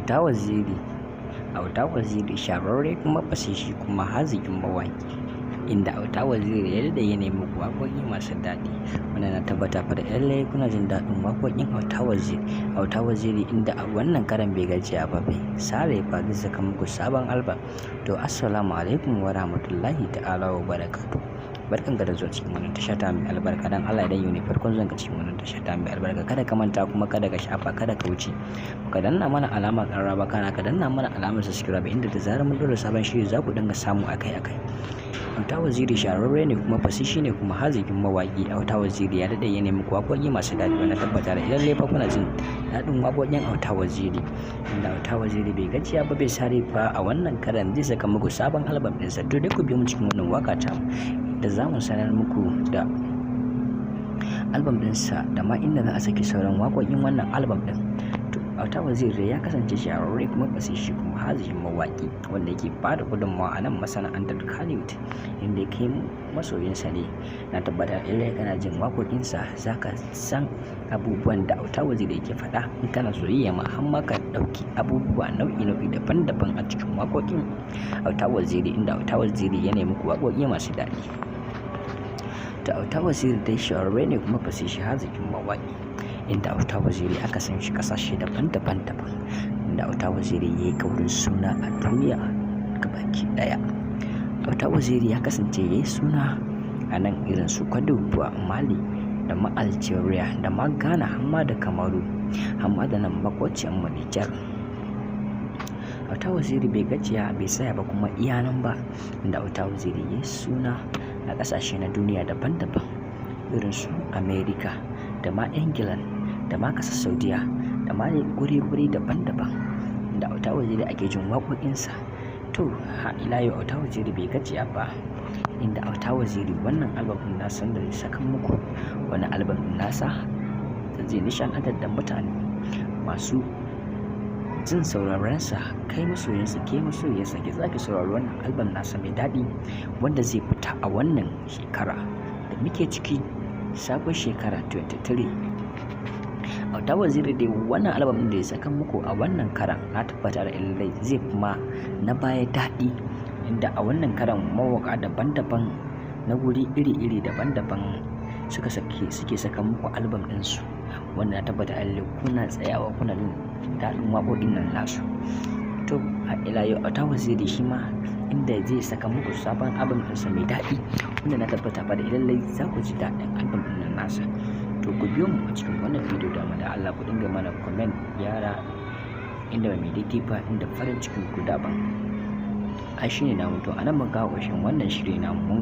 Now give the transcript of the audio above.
Auta Waziri. Auta Waziri shahararre kuma fasihi kuma haziƙin mawaƙi, inda Auta Waziri ya daɗe yana muku waƙoƙi masu daɗi, wanda na tabbata fa da lallai kuna jin daɗin waƙoƙin Auta Waziri. Auta Waziri inda a wannan karan bai gajiya ba, bai sare ba, zai saka muku sabon album. To, assalamu alaikum wa rahmatullahi ta'ala wa barakatuh. Barkan ka da zuwa cikin wannan tasha ta mai albarka. Dan Allah, idan yau ne farkon zuwan ka cikin wannan tasha ta mai albarka, kada ka manta kuma kada ka shafa, kada ka wuce ka danna mana alamar ƙararrawa, kana ka danna mana alamar subscribe, inda da zarar mun ɗora sabon shiri za ku dinga samu akai akai. Auta Waziri shahararre ne kuma fasihi ne kuma haziƙin mawaƙi. Auta Waziri ya daɗe yana muku waƙoƙi masu daɗi, wanda tabbata da lallai fa kuna jin daɗin waƙoƙin Auta Waziri, inda Auta Waziri bai gajiya ba, bai sare fa, a wannan karan zai saka muku sabon album ɗinsa. To dai, ku biyo mu cikin wannan waƙa ta da za mu sanar muku da album ɗinsa da ma inda za a saki sauran waƙoƙin wannan album ɗin. To, Auta Waziri ya kasance shahararre kuma fasihi kuma haziƙin mawaƙi, wanda yake ba da gudunmawa a nan masana'antar Kannywood, inda kai masoyinsa ne, na tabbata lallai kana jin waƙoƙinsa, za ka san abubuwan da Auta Waziri yake faɗa. In kana soyayya ma, har ma ka ɗauki abubuwa nau'i nau'i daban-daban a cikin waƙoƙin Auta Waziri, inda Auta Waziri yana muku waƙoƙi masu daɗi. To, Auta Waziri dai shahararre ne kuma fasihi, haziƙin mawaƙi, inda Auta Waziri aka san shi ƙasashe daban-daban daban, inda Auta Waziri ya yi ƙaurin suna a duniya gabaki ɗaya. Auta Waziri ya kasance ya yi suna a nan irin su Cote d'Ivoire, Mali da ma Algeria da ma Ghana, har ma da Kamaru, har ma da nan maƙociyarmu Nijar. Auta Waziri bai gajiya, bai tsaya ba kuma iya nan ba, inda Auta Waziri ya yi suna a ƙasashe na duniya daban-daban irin su America da ma England da ma ƙasar Saudiya da ma guri-guri daban-daban, inda Auta Waziri ake jin waƙoƙinsa. To, har ila yau Auta Waziri bai gajiya ba, inda Auta Waziri wannan album ɗin nasa da zai saka muku, wani album ɗin nasa da zai nishaɗantar da mutane masu jin sauraronsa. Kai masoyinsa, ke masoyinsa, ke zaki saurari wannan album nasa mai daɗi, wanda zai fita a wannan shekara da muke ciki, sabon shekara 23. Auta Waziri dai, wannan album ɗin da ya saka muku a wannan karan, na tabbata da lallai zai fi ma na baya daɗi, inda a wannan karan mawaƙa daban-daban na guri iri-iri daban-daban suka sake suke saka muku album ɗinsu, wanda na tabbata lallai kuna tsayawa kuna jin daɗin waƙoƙin nan nasu. To, har ila yau Auta Waziri shi ma inda zai saka muku sabon album ɗinsa mai daɗi, wanda na tabbata fa da lallai za ku ji daɗin album ɗin nan nasa. To, ku biyo mu a cikin wannan bidiyo da da Allah ku dinga mana comment, gyara inda mai daidai ba, inda farin cikin ku daban ai shine namu. To, anan mun kawo ƙarshen wannan shiri namu. Mun